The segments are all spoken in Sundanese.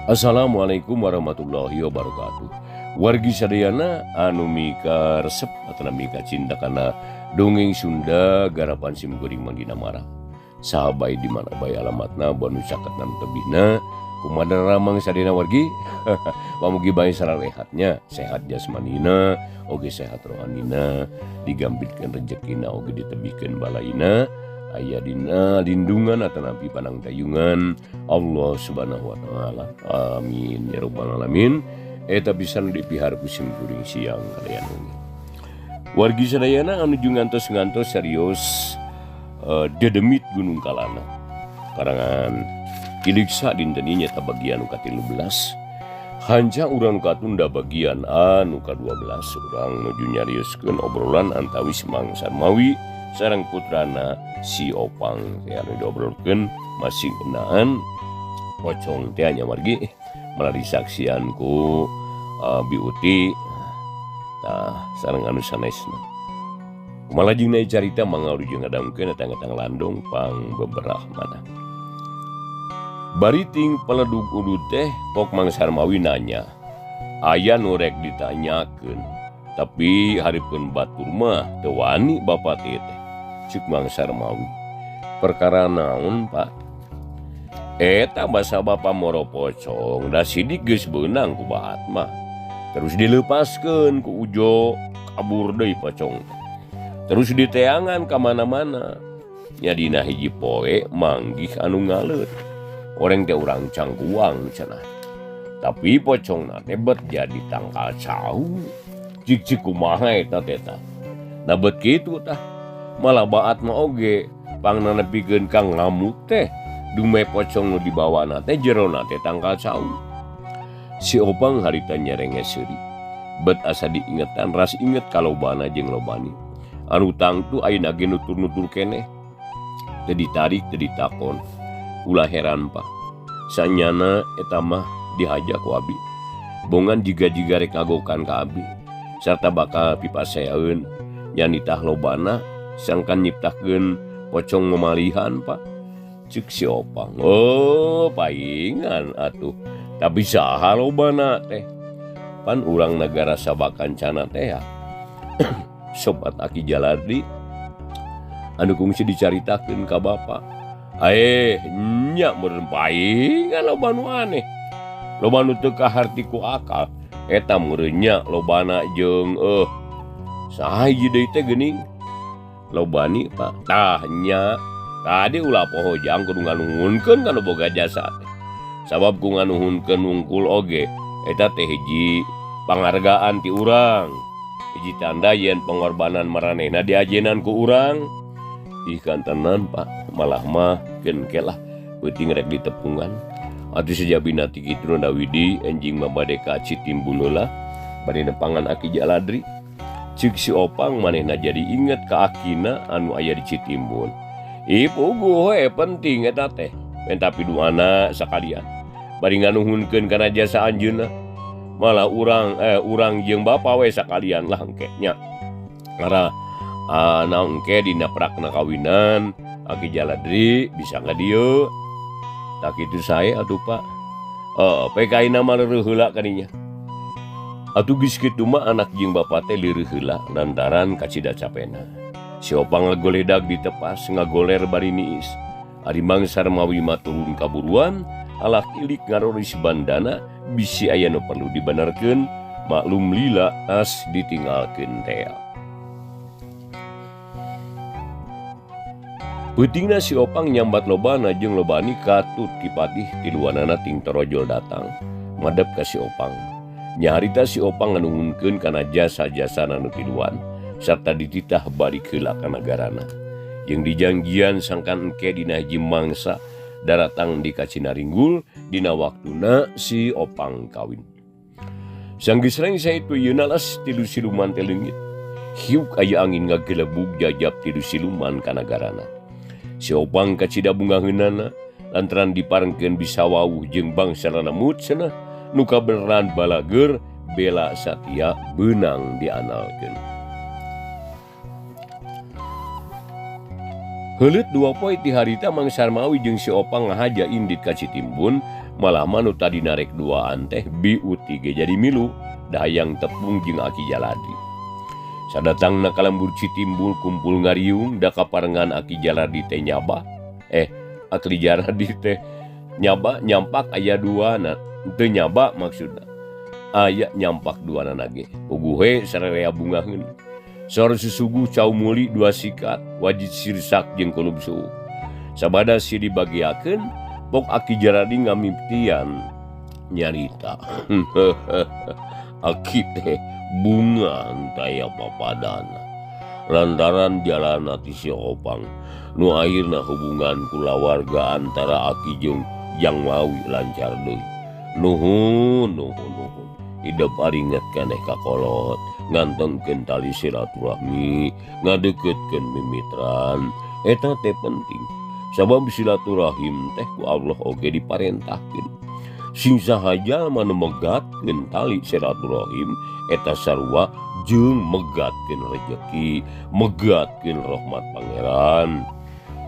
Assalamualaikum warahmatullahi wabarakatuh. Wargi sadayana anu mika resep atau mika cinta kana dongeng Sunda garapan simkuring Mangdina Mara. Sahabai di mana bae alamatna banu caketan tebihna kumaha ramang sadayana wargi. Pamugi bae sararehatnya, sehat jasmanina, oge sehat rohanina, digambitkeun rejekina oge ditebihkeun balaina. Aya dina lindungan atanapi panangtayungan Allah Subhanahu wa taala. Amin ya rabbal alamin. Eta pisan dipihar ku simkuring siang kalian wengi. Wargi sadayana anu ngantos-ngantos serius Dedemit Gunung Kalana. Karangan Iliksa dinten ieu nyata bagian ka-13. Hanca urang katunda bagian anu ka-12 urang nuju nyarioskeun obrolan antawis Mang Sarmawi sareng putrana si Opang anu diobrolkeun masih ngeunaan pocong teh nya wargi melalui saksian ku Biuti tah sareng anu sanesna. Kumaha lajengna carita mangga wilujeng ngadamkeun etang-etang landong pang beberah manah. Bari ting peledug udud teh pok Mang Sarmawi nanya, aya nu rek ditanyakeun tapi hareupeun batur mah teu wani bapak teh. Cuk Mang Sarmawi, perkara naon Pak? Eta basa bapa moro pocong da sidik geus beunang ku bahat mah. Terus dileupaskeun ku Ujo kabur deui pocong. Terus diteangan ka mana-mana. Nya dina hiji poe manggih anu ngaleut. Oreng teh urang Cangkuang cenah. Tapi pocongna teh bet jadi tangkal cau. Cik-cik kumaha eta teh tah. Nah bet kitu tah. Malah baat mah oge pangna nepikeun ka ngamuk teh dume pocong nu dibawana teh jerona teh tangkal cau. Si Opang harita nyerenge seuri. Bet asa diingetan ras inget ka lobana jeung lobani. Anu tangtu ayeuna ge nutur-nutur keneh. Teu ditarik teu ditakon. Ulah heran Pak. Sanyana eta mah dihaja ku abi. Bongan jiga-jiga rek ngagokan ka abi. Sarta bakal pipaseaeun nya nitah lobana sangkan nyiptakeun pocong memalihan Pak. Cek si Opang. Oh, paingan atuh. Tapi saha lobana teh? Pan urang nagara Sabakancana teh ya. Sobat Aki Jaladri anu kungsi dicaritakeun ka bapa. Nya meureun paingan loba nu aneh. Loba nu teu kaharti ku akal. Eta meureun nya lobana jeung saha hiji deui teh geuning? Lobani Pak. Tah nya tadi ulah poho jang kudu nganuhunkeun kana boga jasa teh. Sabab ku nganuhunkeun wungkul oge eta teh hiji panghargaan ti urang. Hiji tanda yen pengorbanan maranehna diajenan ku urang. Ih kantenan Pak, malah mah keun ke lah peuting rek ditepungan. Atuh sejabina ti kitu Dawidi enjing mah bade ka Citimbun heula bade nepangan Aki Jaladri. Cik si Opang manehna jadi inget ka akina anu aya di Citimbun. Ih puguh we penting eta teh. Menta piduana sakalian. Bari nganuhunkeun kana jasa anjeunna. Malah urang jeung bapa we sakalian lah engke nya. Ngara naon engke dina prakna kawinan Aki Jaladri bisa ka dieu. Tak kitu sae atuh Pak. Oh, PKI na mah leureut heula kadinya. Atuh geus kitu mah anak jeung bapa teh leureut heula lantaran kacida capena. Si Opang ngagoledag ditepas ngagoler bari niis. Ari Mang Sarmawi mah turun kaburuan alak ilik ngaroris bandana bisi aya nu perlu dibenerkeun maklum lila tas ditinggalkeun tea. Peutingna si Opang nyambat lobana jeung lobani katut kipatih tiluanana ting torojol datang madep ka si Opang. Nyaharita si Opang nganuhunkeun kana jasa-jasana nu tiluan sarta dititah balik heula ka nagarana. Jeung dijanjian sangkan engke dina hiji mangsa daratang di Kacinaringgul dina waktuna si Opang kawin. Sanggeus rengse itu yeuna les tilu siluman teh leungit. Hiuk aya angin ngagelebug jajab tilu siluman ka nagarana. Si Opang kacida bungaheunana lantaran diparengkeun bisa wawuh jeung bangsa lalemut cenah nu kabeneran balageur bela satia beunang dianalkeun. Heuleut dua poe ti harita Mang Sarmawi jeung si Opang ngahaja indit ka Citimbun Malah mah nu tadi narek duaan teh Bi Uti ge jadi milu dahayang tepung jeung Aki Jaladi. Sadatangna ka lembur Citimbul kumpul ngariung da kaparengan Aki Jaladi teh nyaba. Aki Jaladi teh nyaba nyampak aya duana teu nyaba maksudna. Aya nyampak duana ge. Puguhe sararea bungaheun. Sor susuguh cau muli dua sikat wajit sirsak jeung kulub suuk. Sabada si dibagiakeun pok Aki Jaladi ngamimtian nyarita. Aki teh bunga taya papadana. Lantaran jalana ti si Opang nu akhirna hubungan kulawarga antara Aki jeung Jang Mawi lancar deui. Nuhun nuhun nuhun. Hidup aringet keneh ka kolot ngantengkeun tali silaturahmi ngadeukeutkeun mimitran eta teh penting sabab silaturahim teh ku Allah oge diparentahkeun sing saha jalma nu megatkeun tali silaturahim eta sarua jeung megatkeun rejeki megatkeun rahmat pangeran.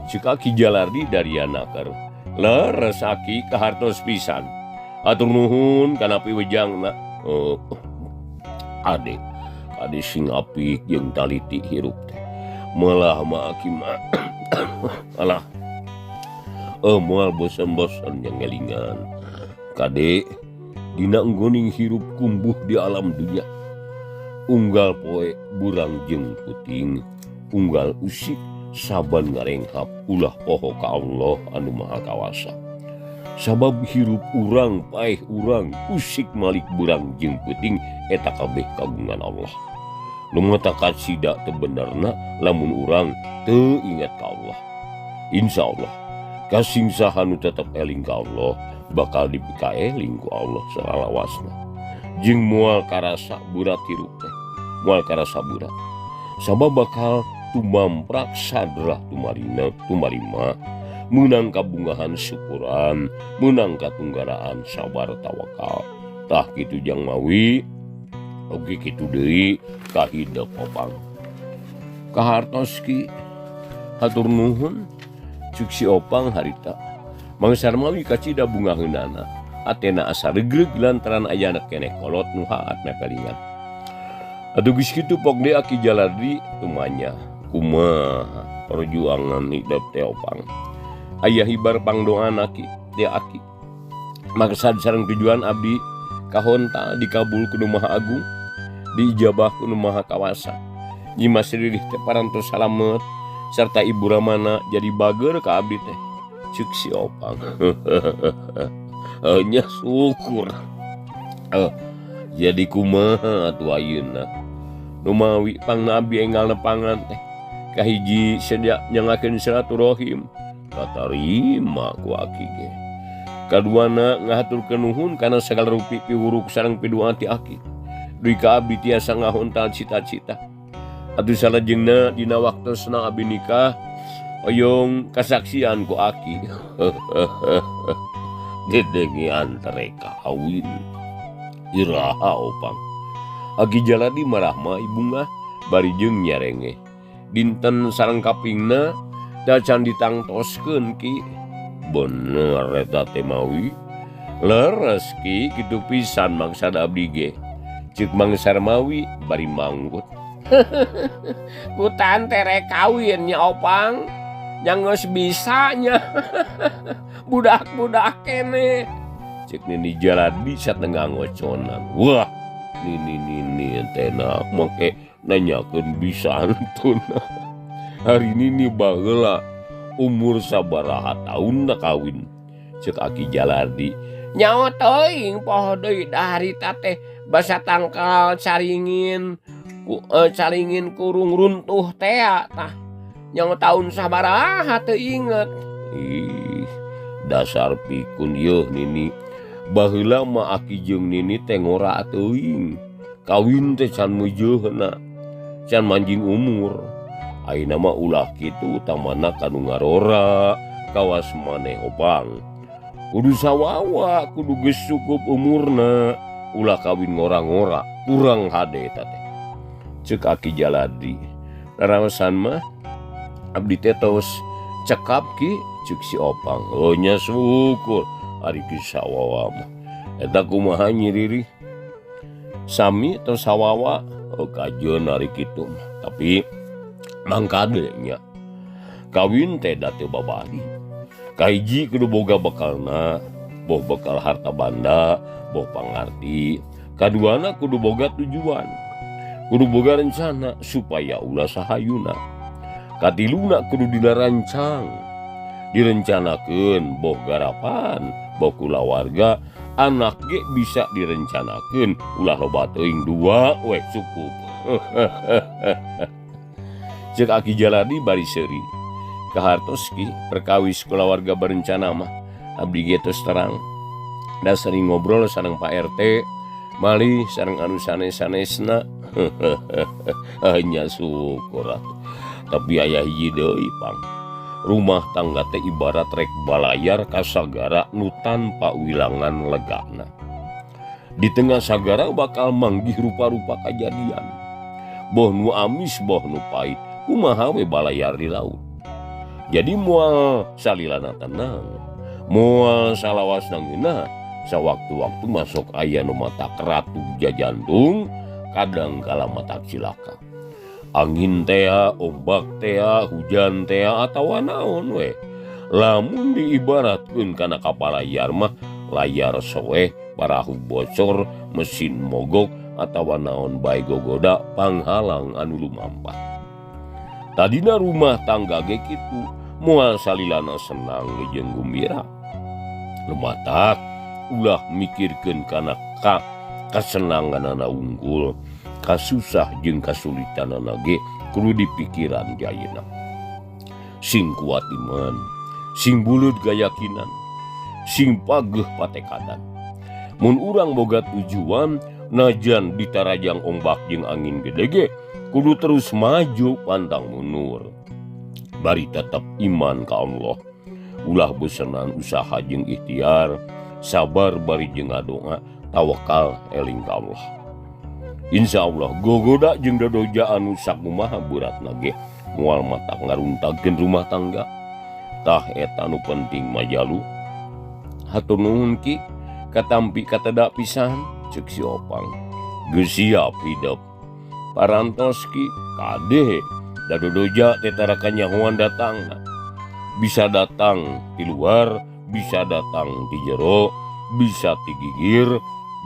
Cik Aki Jalardi dariana keur leres Aki kahartos pisan atur nuhun kana piwejangna. Ade ade sing apik jeung taliti hirup teh malah mah Aki mah alah moal bosen-bosen jeung ngelingan kade dina nggoning hirup kumbuh di alam dunya unggal poe burang jeung puting unggal usik saban ngarenghap ulah poho ka Allah anu Maha Kawasa. Sabab hirup urang paeh urang usik malik burang jeung peuting eta kabeh kagungan Allah. Nu mata kasida teu benerna lamun urang teu ingat ka Allah. Insyaallah kasing saha nu tetep eling ka Allah bakal dipikaeling ku Allah salawasna. Jeung moal karasa burat hirup teh, moal karasa burat. Sabab bakal tumamprak sadrah tumarina tumarima. Menang kabungahan syukuran, menang katunggaraan sabar tawakal. Tah kitu Jang Mawi, oge kitu deui ka hidep Opang. Kahartos ki hatur nuhun cuk si Opang harita. Mang Sarmawi kacida bungaheunana, atena asa regreg lantaran ayana keneh kolot nu haat mepelingan. Atuh geus kitu pok deui Aki Jalardi tumanya kumaha perjuangan hidep teh Opang. Ayah hibar pangdoana ki teh Aki. Maksad sareng tujuan abdi kahonta dikabul ku Nu Maha Agung, diijabah ku Nu Maha Kawasa. Nyimas Ririh teh parantos salamet serta Ibu Ramana jadi bager ka abdi teh. Cuk si Opang. Nya syukur. Jadi kumaha atuh ayeuna. Nu mawi pangna abdi enggal nepangan teh. Kahiji sedia nyangakeun silaturahim. Katarima ku Aki ge. Kaduana ngahaturkeun nuhun kana sagala rupi piwuruk sareng pidu'a ti Aki. Dugi ka abdi tiasa ngahontal cita-cita. Atuh salajengna dina waktosna abdi nikah oyong kasaksian ku Aki. Dedengean tere kawin. Iraha Opang. Aki Jaladi marah mah ibungah bari jeung nyarenge. Dinten sareng kapingna da can ditangtoskeun ki. Bener eta teh Mawi. Leres ki kitu pisan maksad abdi ge. Ceuk Mang Sarmawi bari manggut. Kutan tere kawin nya Opang. Nya geus bisa nya. Budak-budak keneh. Ceuk Nini Jaladi satengah ngoconan. Wah, Nini nini teh na make nanyakeun bisa henteu. Hari Nini baheula umur sabaraha taun na kawin. Ceuk Aki Jalardi. Nyaho teuing poho deui harita teh basa tangkal caringin ku caringin kurung runtuh tea tah. Nyaho taun sabaraha teu inget. Ih, dasar pikun yeuh Nini. Baheula mah Aki jeung Nini teh ngora teuing. Kawin teh can meujeuna, can manjing umur. Ayeuna mah ulah kitu utamana kanu ngarora kawas maneh Opang. Kudu sawawa, kudu geus cukup umurna, ulah kawin ngora-ngora, kurang hade eta teh. Ceuk Aki Jaladi. Raraosan mah abdi teh tos cekap ki, ceuk si Opang. Oh nya syukur, Ari geus sawawa mah eta kumaha Nyi Riri sami atau sawawa oh kajeun ari kitu mah tapi mangkade nya kawin teh da teu babali kahiji kudu boga bekalna boh bekal harta banda boh pangarti kaduana kudu boga tujuan kudu boga rencana supaya ulah sahayuna katiluna kudu dilarancang direncanakeun boh garapan boh kulawarga anak ge bisa direncanakeun ulah loba teuing dua we cukup. Ceuk Aki Jaladi bari seuri kahartos ki perkawis kulawarga berencana mah abdi ge tos terang da sering ngobrol sareng Pak RT malih sareng anu sanes-sanesna. Hanya syukur atuh. Tapi aya hiji deui pang rumah tangga teh ibarat rek balayar ka sagara nu tanpa wilangan legana. Di tengah sagara bakal manggih rupa-rupa kajadian boh nu amis boh nu pahit kumaha we balayar di laut. Jadi moal salilana tenang moal salawas ngeunah sawaktu-waktu masuk aya nu mata keratu jajantung kadang kala mata cilaka angin tea ombak tea hujan tea atawa naon we lamun diibaratkeun kana kapal layar mah layar soeh parahu bocor mesin mogok atawa naon bae gogoda panghalang anu lumampah. Tadina rumah tangga ge kitu moal salilana senang jeung gumbira lumatak ulah mikirkeun kana kasenanganana unggul kasusah jeung kasulitanana ge kudu dipikiran di ayeuna. Sing kuat iman sing buleud gayakinan sing pageuh patekadan mun urang boga tujuan najan ditarajang ombak jeung angin gede ge kudu terus maju pantang mundur bari tetep iman ka Allah ulah bosenan usaha jeung ikhtiar sabar bari jeung ngadoa tawakal eling ka Allah. Insyaallah gogoda jeung dodoja anu sakumaha beratna ge moal matak ngaruntagkeun rumah tangga. Tah eta nu penting majalu. Hatur nuhun ki katampi kateda pisan ceuk si Opang. Geus siap hidup. Parantos ki kade da dodoja teh tara kanyahoan datangna. Bisa datang di luar, bisa datang di jero, bisa ti gigir,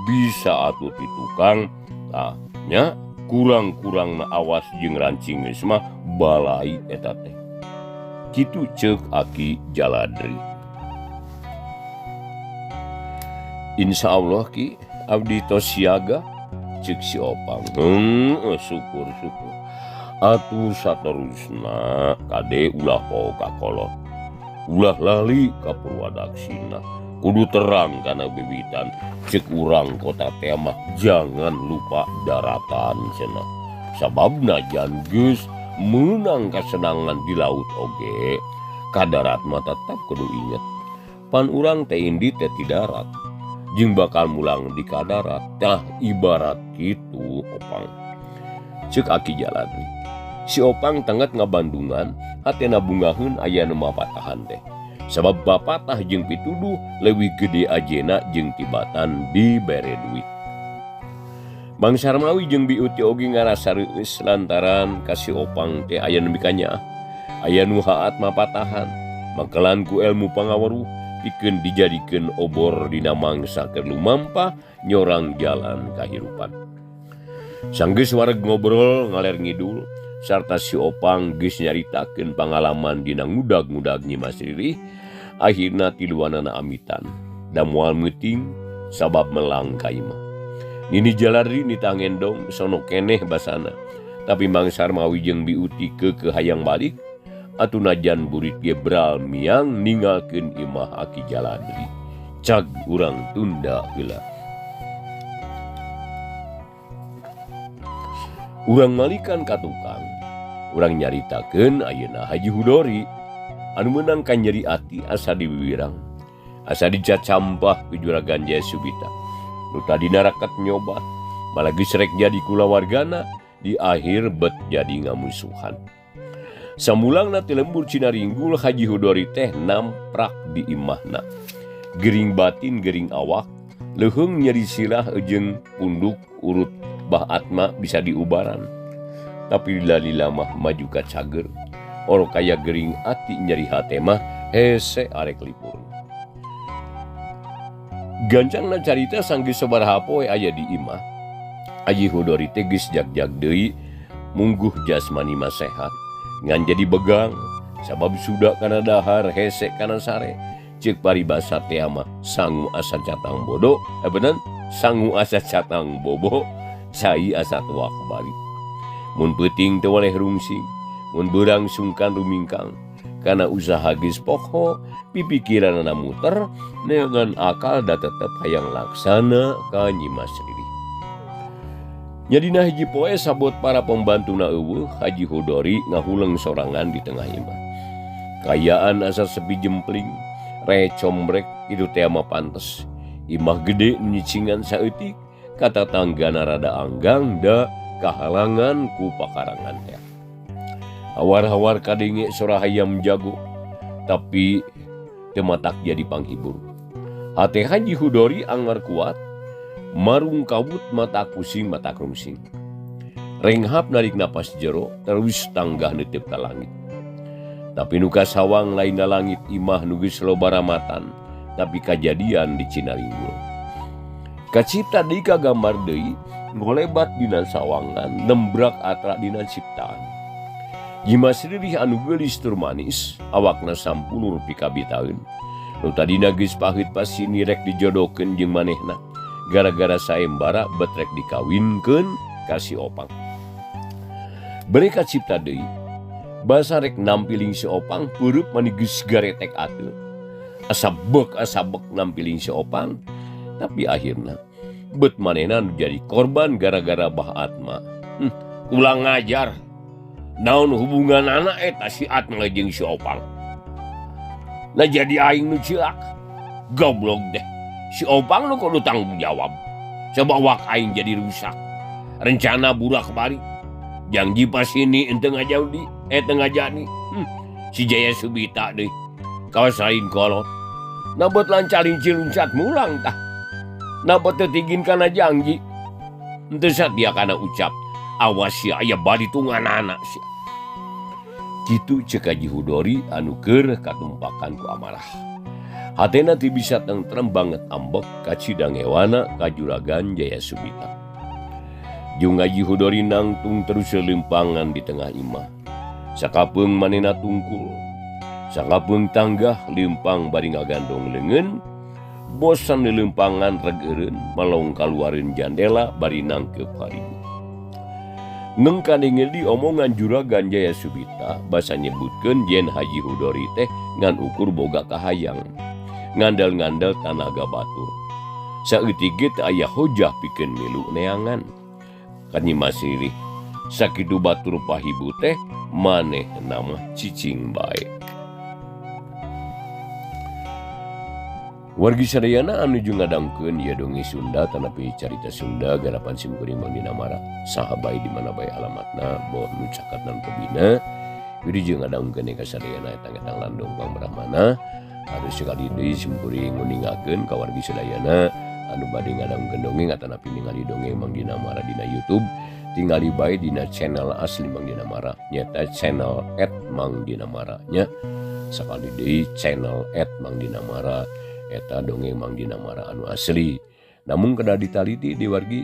bisa atuh ti tukang. Tah nya kurang-kurangna awas jeung rancing geus mah balai eta teh. Kitu ceuk Aki Jaladri. Insyaallah ki abdi tos siaga ceuk si Opang. Syukur-syukur. Atuh saterusna kade ulah poho ka kolot. Ulah lali ka Purwadaksina. Kudu terang kana bibitan ceuk urang kota teh mah jangan lupa daratan cenah. Sababna jan geus meunang kasenangan di laut oge ka darat mah tetep kudu inget. Pan urang teh indi teh ti darat jeung bakal mulang di ka darat. Tah ibarat kitu Opang. Ceuk Aki Jaladri. Si Opang tengget ngabandungan hatena bungaheun aya nu mapatahan teh. Sabab bapatah jeung pituduh leuwih gede ajena jeung tibatan dibere duit. Mang Sarmawi jeung Bi Uti oge ngarasa reueus lantaran ka si Opang teh aya nu mikanyaah. Aya nu haat mapatahan, mangkelan ku ilmu pangaweruh pikeun dijadikeun obor dina mangsa keur lumampah nyorang jalan kahirupan. Sanggeus wareg ngobrol ngaler ngidul sarta si Opang geus nyaritakeun pangalaman dina ngudag-ngudag Nyi Mas Riri, akhirna tiluanana amitan da moal meuting sabab melang ka imah. Nini Jaladri nitah ngendong sono keneh basana, tapi Mang Sarmawi jeung Bi Uti keukeuh hayang balik atuh najan burit ge bral miang ninggalkeun imah Aki Jaladri. Cag urang tunda heula. Urang malikan ka tukang, urang nyaritakeun ayeuna Haji Hudori anu meunang kanyeri ati asa diwiwirang, asa dicacampah ku Juragan Jaya Subita. Nu tadina raket nyoba, malah geus rek jadi kulawargana, di akhir bet jadi ngamusuhan. Samulangna ti lembur Cinaringgul Haji Hudori teh namprak di imahna. Gering batin gering awak leuheung nyeri sirah jeung punduk urut Bah Atma bisa diubaran. Tapi lila-lila mah maju ka cager. Oro kaya gering ati nyeri hate mah hese arek lipur. Gancangna carita sanggeus sabaraha poe aya di imah. Haji Hudori teh geus jag-jag deui mungguh jasmani mah sehat. Ngan jadi begang sabab suda kana dahar hese kana sare. Ceuk paribasa teh mah sangu asa catang bodo, bener sangu asa catang bobo, cai asa tuak balik. Mun peuting teu waleh rungsing, mun beurang sungkan rumingkang. Kana usaha geus poho, pipikiranana muter, neangan akal da tetep hayang laksana ka Nyi Mas Riri. Nyadina hiji poe sabot para pembantuna eueuh, Haji Hudori ngahuleng sorangan di tengah imah. Kayaan asa sepi jempling, recombrek itu teh mah pantes. Imah gede nyicingan saeutik, kata tanggana rada anggang da kahalangan ku pakarangan teh. Hawar-hawar kadenge sora hayam jago, tapi teu matak jadi panghibur. Hate Haji Hudori anggar kuat, marung kabut mata pusing mata rungsing. Renghap narik napas jero, terus tanggah neuteup ka langit. Tapi nu kasawang lainna langit imah nu geus loba ramatan, tapi kajadian di Cinaringgul. Kacipta deui kagambar deui, ngolebat dina sawangan, nembrak atra dina ciptaan. Nyi Mas Ririh anu geulis tur manis, awakna sampulur pikabitaeun. Nu tadina geus pahit pasini rek dijodohkeun jeung manehna. Gara-gara saembara bet rek dikawinkeun ka si Opang. Bere kacipta deui, basa rek nampiling si Opang peureub mani geus garetek ateul. Asa bek nampiling si Opang, tapi akhirna bet manehna nu jadi korban gara-gara Bah Atma. Ulang ngajar. Naon hubungan anak eta si Atma jeung si Opang. Nah jadi aing nu ceak. Goblok deh. Si Opang nu kudu tanggung jawab. Coba wak aing jadi rusak. Rencana burak bari. Janji pas ini ente ngajadi, teu ngajadi. Si Jaya Subita deh. Kawas lain kolot. Nabot lancarin ciluncat mulang tah. Nabot teu tingin kana janji. Henteu satia kana ucap. Awas sia aya bari tunganana sia. Kitu ceuk Haji Hudori anu keur katumpakan ku amarah. Hatena teu bisa tentrem banget ambek ka Cidangewana ka Juragan Jaya Subita. Jeung Haji Hudori nangtung terus lempangan di tengah imah. Sakapeung manehna tungkul. Sakapeung tanggah lempang bari ngagandong leungeun. Bosan dilempangan reg eureun malong kaluareun jandela bari nangkeup harigu. Neng kadenge di omongan Juragan Jaya Subita basa nyebutkeun yen Haji Hudori teh ngan ukur boga kahayang. Ngandel-ngandel tanaga batur. Saeutik ge teu aya hojah pikeun milu neangan. Ka Nyi Mas Ririh sakitu batur pahibu teh maneh nama cicing bae. Wargi sadayana anu nuju ngadangkeun ieu dongeng Sunda tanapi carita Sunda garapan simkuring Mang Dina Mara saha bae di mana bae alamatna boh nu caket nan tebina wilujeng ngadangkeun ka sadayana etang-etang landong pangbrahmana harus sekali deui simkuring nguningakeun ka wargi sadayana anu bade ngadangkeun dongeng atanapi ningali dongeng Mang Dina Mara dina YouTube tingali bae dina channel asli Mang Dina Mara nyata channel @mangdinamara nya sakali deui channel @mangdinamara eta dongeng Mang Dina Mara anu asli. Namun kedah ditaliti di wargi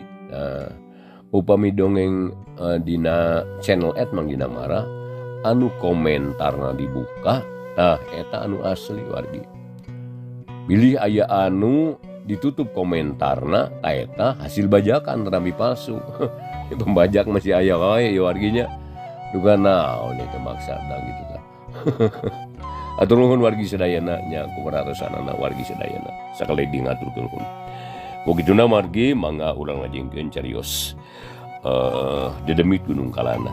upami dongeng dina channel @mangdinamara anu komentarna dibuka tah eta anu asli wargi. Bilih aya anu ditutup komentarna tah eta hasil bajakan rami palsu. Pembajak masih aya wae ieu warginya. Duga naon eta maksudna gitu tah. Atur nuhun wargi sadayana nya kumaratosanana wargi sadayana sakali deui ngaturkeun nuhun. Ku kituna margi mangga urang lajengkeun carios Dedemit Gunung Kalana.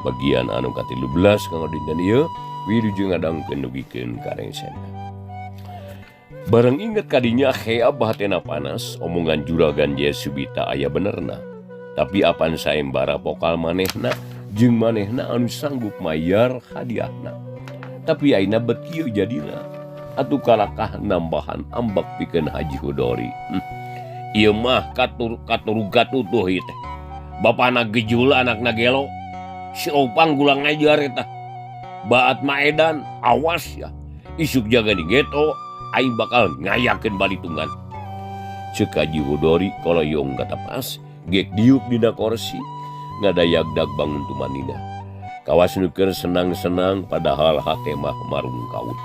Bagian anu ka-13 kanggo dinten ieu wilujeng ngadangkeun dugikeun ka rengsena. Bareng inget kadinya hea bahatena panas omongan Juragan Jaya Subita aya benerna. Tapi apan saembara pokal manehna jeung manehna anu sanggup mayar hadiahna. Tapi ayeuna bet kieu jadina. Atuh kalakah nambahan ambek pikeun Haji Hudori. Ieu mah katur katur gatutuh ieu teh. Bapana gejul anakna gelo. Si Opang gulang ngajar eta. Baat maedan awas ya. Isuk jaga di geto aing bakal ngayakeun balitungan. Ceuk Haji Hudori koloyong katapas gek diuk dina korsi ngadayagdag bangun tumanina. Kawas nu keur senang-senang padahal hate mah marungkaut.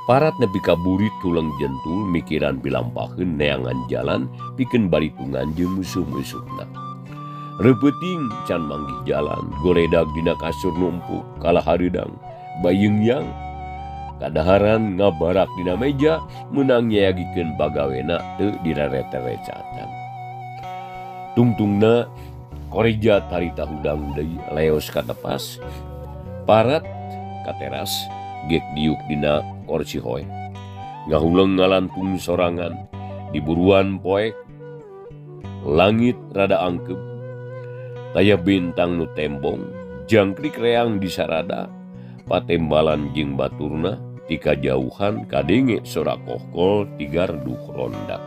Parat nepi ka burit tulang jentul mikiran pilampaheun neangan jalan pikeun balitungan jeung musuh-musuhna. Reupeting can manggih jalan goledag dina kasur numpuk kalah hareudang bayeungyang kadaharan ngabarak dina meja meunang nyayagikeun pagawena teu direrete-recatan. Tungtungna koreja tarita hudang deui leos ka tepas parat ka teras gek diuk dina korsi hoe ngahuleng ngalantung sorangan di buruan poek langit rada angkep taya bintang nu tembong jangkrik reang di sarada patembalan jeung baturna ti kajauhan kadenge sora kohkol ti garduh ronda.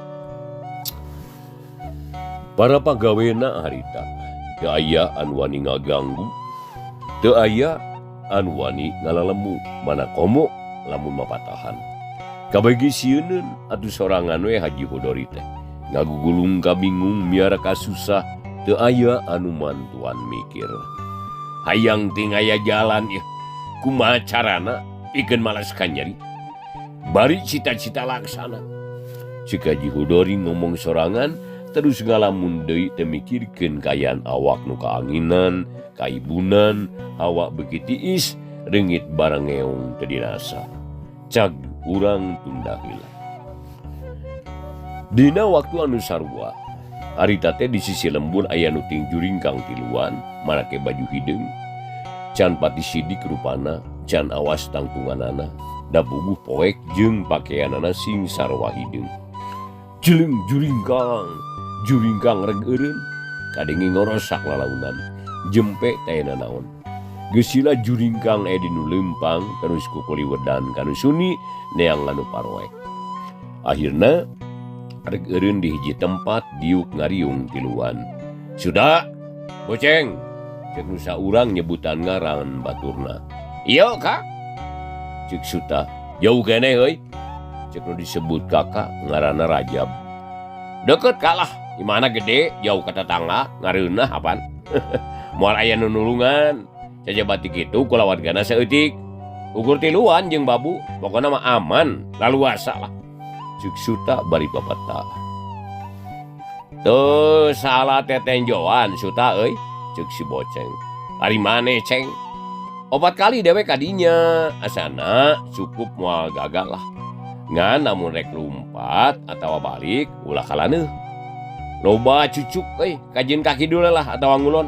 Para pagawena harita teu aya anu wani ngaganggu, teu aya anu wani ngalalemu, mana komo lamun mapatahan. Kabagi sieuneun atuh sorangan we Haji Hudori teh ngagugulung kabingung miara kasusah teu aya anu mantuan mikir. Hayang ting aya jalan ieu kumaha carana pikeun malas kanyeri. Bari cita-cita laksana. Ceuk Haji Hudori ngomong sorangan terus ngalamun deui teu mikirkeun kaayaan awak nu kaanginan, kaibunan, hawa beuki tiis, reungit barangeong teu dirasa. Cag urang tunda heula. Dina waktu anu sarua, harita teh di sisi lembur aya nu ting juringkang tiluan, marake baju hideung. Can pati sidik rupana, can awas tangtunganana, da buguh poek jeung pakeanana sing sarua hideung. Jeleng juringkang, juringkang reg eureun, kadenge ngorosak lalaunan, jempe teh nanaon. Geus sila juringkang aya di nu leumpang terus kukuliwedan ka nu suni neang anu paroek. Akhirna reg eureun di hiji tempat diuk ngariung tiluan. Sudah, boceng, ceuk nu saurang nyebutan ngaran baturna. Ieu Kak, ceuk Suta, jauh keneh euy. Ceuk nu disebut kakak ngaranna Rajab. Deket kalah, di mana gede, jauh ka tetangga, ngareunah apaan. Moal aya nu nulungan. Cajabati kitu kulawargana saeutik. Ukur tiluan jeung babu, pokona mah aman, laluasa lah. Ceuk Suta bari papatah. Teu salah tetenjoan Suta euy, ceuk si boceng. Ari maneh ceng? 4 kali dewek kadinya, asana cukup moal gagal lah. Ngan lamun rek lumpat atawa balik ulah kalaneuh. Loba cucuk euy, kajeun ka kidul lah atawa ngulon.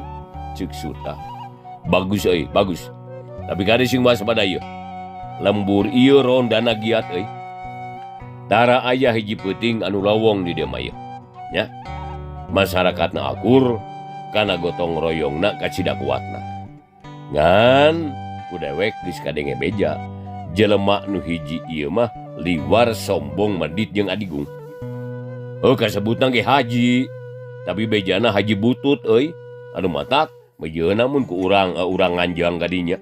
Ceuk Suta. Bagus euy, bagus. Tapi kade sing waspada ieu. Lembur ieu rondana giat euy. Tara aya hiji peuting anu lowong di dieu mah ieu. Nya. Masyarakatna akur kana gotong royongna kacida kuatna. Ngan ku dewek geus kadenge beja. Jelema nu hiji ieu mah liwar sombong medit jeung adigung. Heuh kasebutna ge haji, tapi bejana haji butut euy. Anu matak mejeuna mun ku urang urang nganjang ka dinya.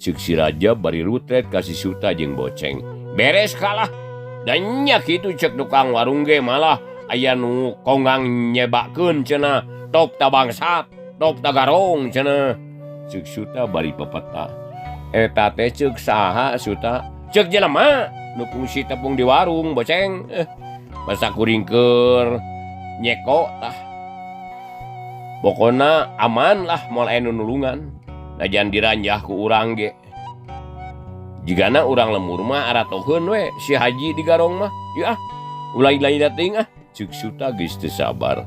Ceuk si Raja bari rutret ka si Suta jeung boceng. Beres kalah. Dan nya kitu ceuk tukang warung ge malah aya nu kongang nyebakeun cenah tok ta bangsat, tok ta garong cenah. Ceuk Suta bari pepeta. Eta teh ceuk saha Suta? Ceuk jelema nu kungsi tepung di warung boceng. Masa kuring keur nyeko tah. Pokona aman lah moal aya nu nulungan. Najan diranjah ku urang ge. Jigana urang lemur mah aratoheun we si haji di garong mah. Ieu ah, ulah lain teuing ah. Ceuk Suta geus teu sabar.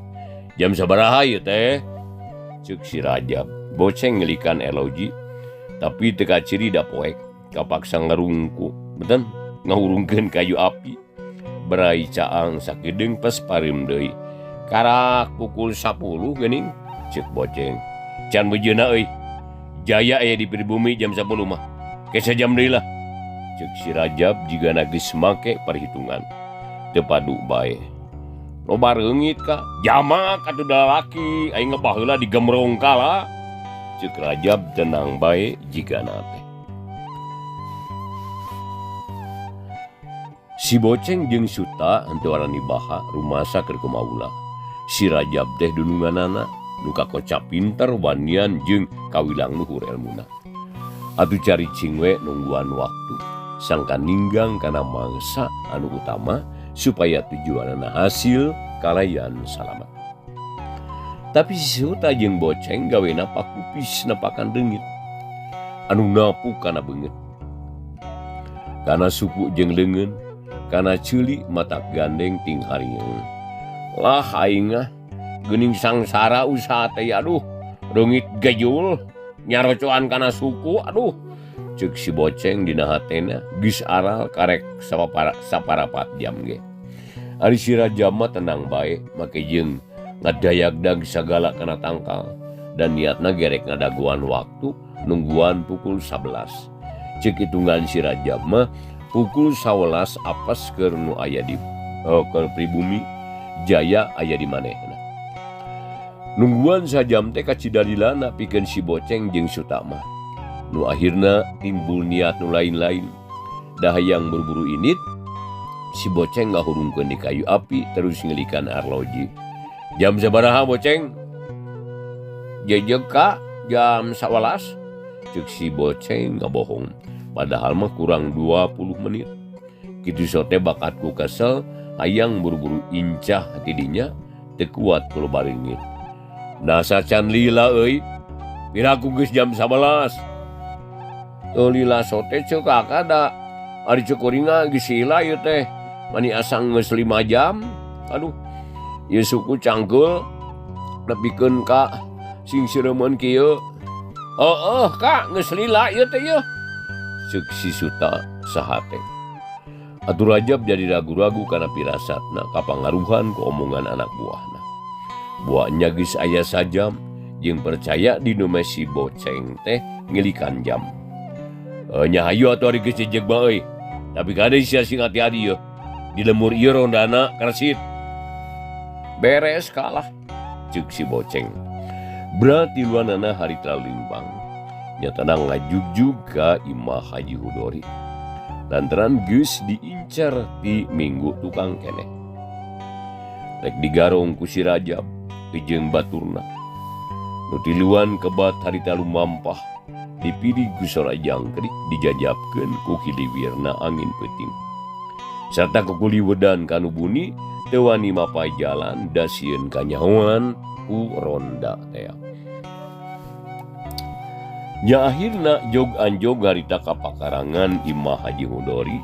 Jam sabaraha ieu teh? Ceuk si Rajab. Boceng ngelikan eloji tapi teu kaciri da poek. Kapaksa ngarungku, beten ngahurungkeun kayu api. Berai caang sakedeung pas pareum deui. Karak pukul 10 geuning ceuk boceng. Can bejeuna euy. Jaya aya di pribumi jam 10 mah. Ke sajam deui lah. Cek si Rajab jigana geus make perhitungan. Teu padu bae. Loba reungit ka, jamak atuh da lalaki, aing baheula digemrong kala. Cek Rajab tenang bae jigana teh. Si Boceng jeung Suta henteu warani baha rumasa keur kumaula. Si Rajab teh dununganana nu kakocap pinter wanian jeung kawilang luhur elmuna. Atuh cari cing we nungguan waktu sangka ninggang kana mangsa anu utama supaya tujuanana hasil kalayan salamat. Tapi si Suta jeung Boceng gawe napak kupis napakan deungit anu napu kana beungeut. Kana suku jeung leungeun, kana ceuli matak gandeng ting haringeung. Lah aing ah geuning sangsara usaha teh aduh reungit gejul nyarocoan kana suku aduh. Ceuk si Boceng dina hatena geus aral karek saparapat jam ge. Ari si Rajab mah tenang bae make jeung ngadayagdag sagala kana tangkal dan niatna gerek ngadaguan waktu nungguan pukul 11. Ceuk hitungan si Rajab mah pukul 11 apes keur nu aya di keur pribumi jaya aya di manehna. Nungguan sajam teh kacidalilana pikeun si Boceng jeung Suta mah. Nu akhirna timbul niat nu lain-lain. Dah hayang buru-buru init, si Boceng ngahurungkeun di kayu api terus ngelikan arloji. Jam sabaraha Boceng? Jejeg ka jam 11. Ceuk si Boceng ngabohong. Padahal mah kurang 20 menit. Kitu sote bakatku kesel, hayang buru-buru incah tidinya teu kuat ku loba reungit. Nasa can lila euy. Piraku geus jam 11. Teu lila sote ceuk kakak da. Ari ceuk kuring geus lila ieu teh. Mani asang geus 5 jam. Aduh. Ieu suku cangkeul nepikeun ka sing sireumeun kieu. Heueuh Kak, geus lila ieu teh ieu. Ceuk si Suta sahate. Atuh Rajab jadi ragu-ragu kana pirasatna kapangaruhan ku omongan anak buahna. Buahnya geus aya sajam jeung percaya dinu si Boceng teh ngilikan jam. Nya hayu atuh ari geus jejeg mah euy. Tapi kade sia sing hati-hati yeuh. Di lemur ieu rondana kersit. Beres kalah ceuk si Boceng. Berarti luanana harita limbang. Nyatana ngajugjug ka imah Haji Hudori. Lantaran geus diincar ti minggu tukang keneh. Rek digarong ku si Rajab jeung baturna. Nu tiluan kebat harita lumampah dipilih ku sora jangkrik dijajabkeun ku kiliwirna angin peuting. Sarta kukuliwedan kanu buni teu wani mapay jalan da sieun kanyahoan ku ronda tea. Nya akhirna jog anjog harita ka pakarangan imah Haji Hudori.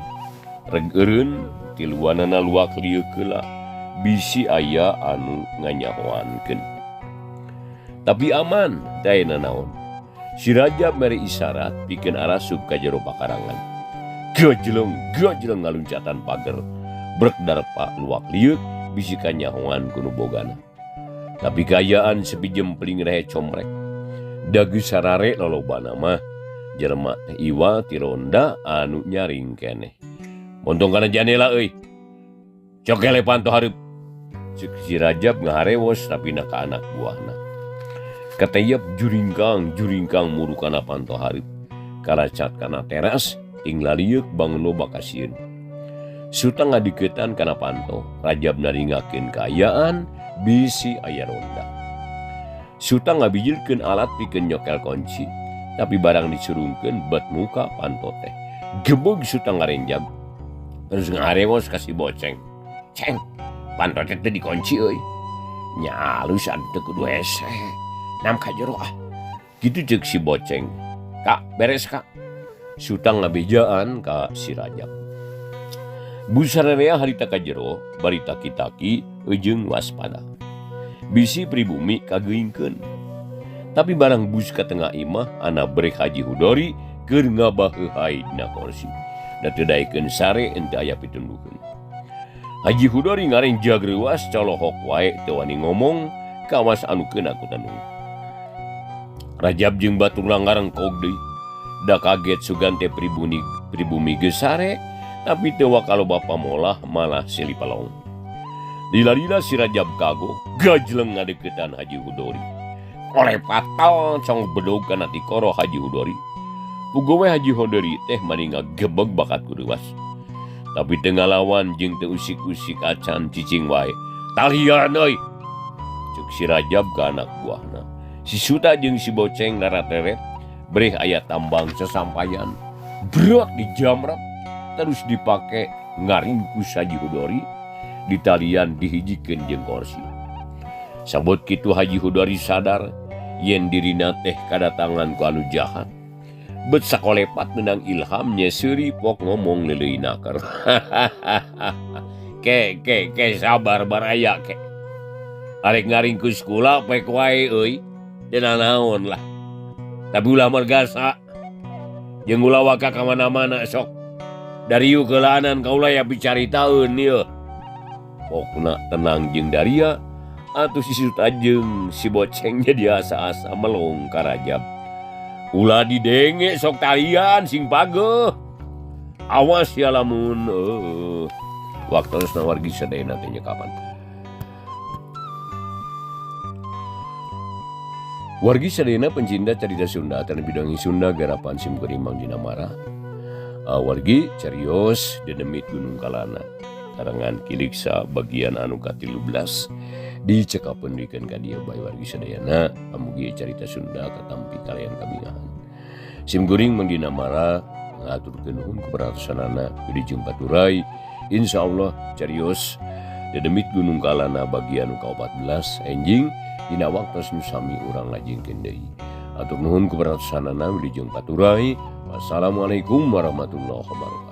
Reg eureun tiluanana luak lieu keula bisi aya anu nganyahoankeun. Tapi aman teh nanaon. Si Rajab mere isyarat pikeun arasup ka jero pakarangan. Gajleng gajleng ngaluncatan pager. Brek darpa luak lieuk bisi kanyahoan ku nu bogana. Tapi kaayaan sepi jempling rehe comrek. Da geus sarare lolobana mah jelema teh iwa ti ronda anu nyaring keneh. Montong kana janela euy. Cokele panto hareup. Ceuk si Rajab ngaharewos tapi na ka anak buahna. Kateyep juringkang juringkang muru kana panto hareup. Karacat kana teras ting lalieuk bangun loba kasieun. Suta ngadiketan kana panto, Rajab naringakeun kaayaan bisi aya ronda. Suta ngabijilkeun alat pikeun nyokel kunci, tapi barang disurungkeun bet muka panto teh. Gebeg Suta ngarenjag. Terus ngarewos ka si Boceng. Ceng, panto teh teu dikunci euy. Nya alus atuh teu kudu hese. Nam ka jero ah. Kitu ceuk si Boceng. Kak, beres kak. Suta ngabejaan ka si Rajab. Busararea harita ka jero bari taki-taki jeung waspada. Bisi pribumi kageingkeun. Tapi barang bus ka tengah imah ana brek Haji Hudori keur ngabaheuhai dina kursi. Da teu daekeun sare henteu aya pitundukeun. Haji Hudori ngarenjag reuas colohok wae teu wani ngomong kawas anu keuna ku tenung. Rajab jeung baturna ngarengkog deui. Da kaget sugan teh pribumi geus sare, tapi teu kalau bapa molah malah silih pelong. Lila-lila si Rajab kago gajleng ngadeukeutan Haji Hudori. Kolepatal cong bedog kana tikoro Haji Hudori. Puguh we Haji Hudori teh mani ngagebeg bakat ku reuwas. Tapi teu ngalawan jeung teu usik-usik acan cicing wae. Talian euy. Ceuk si Rajab ka anak buahna. Si Suta jeung si Boceng larateret breh aya tambang sesampayan. Brot dijamret terus dipake ngaringkus Haji Hudori di talian dihijikeun jeung kursi. Sabot kitu Haji Hudori sadar yen dirina teh kadatangan ku anu jahat. Bet sakolepat menang ilham nyeseuri pok ngomong leuleui naker. Ke ke ke sabar baraya ke. Arek ngaringkus kula pek wae euy. Teu naon lah. Tapi ulah mergasa. Jeung ulah waka ka mana-mana sok. Dariu keulaanan kaula ya bicaritaeun ieu. Pokna tenang jeung Daria atuh si Suta jeung si Boceng jadi asa-asa melong ka Rajab. Ulah didenge sok talian sing pageuh. Awas ya lamun waktosna wargi sadayana teh nya kapan. Wargi sadayana pencinta carita Sunda tan bidang Sunda garapan sim kuring Mang Dinamara. Wargi carios Dedemit Gunung Kalana. Karangan Kiliksa bagian anu ka-13 dicekapeun dikeun ka dieu bae wargi sadayana amugi carita Sunda katampi kalian kabingahan. Sim kuring Mang Dinamara ngaturkeun nuhun kuperhatosanana wilujeng paturay. Insyaallah carios Dedemit Gunung Kalana bagian ka-14 enjing dina waktos nu sami urang lajengkeun deui. Atur nuhun kuperhatosanana wilujeng paturay. Wassalamualaikum warahmatullahi wabarakatuh.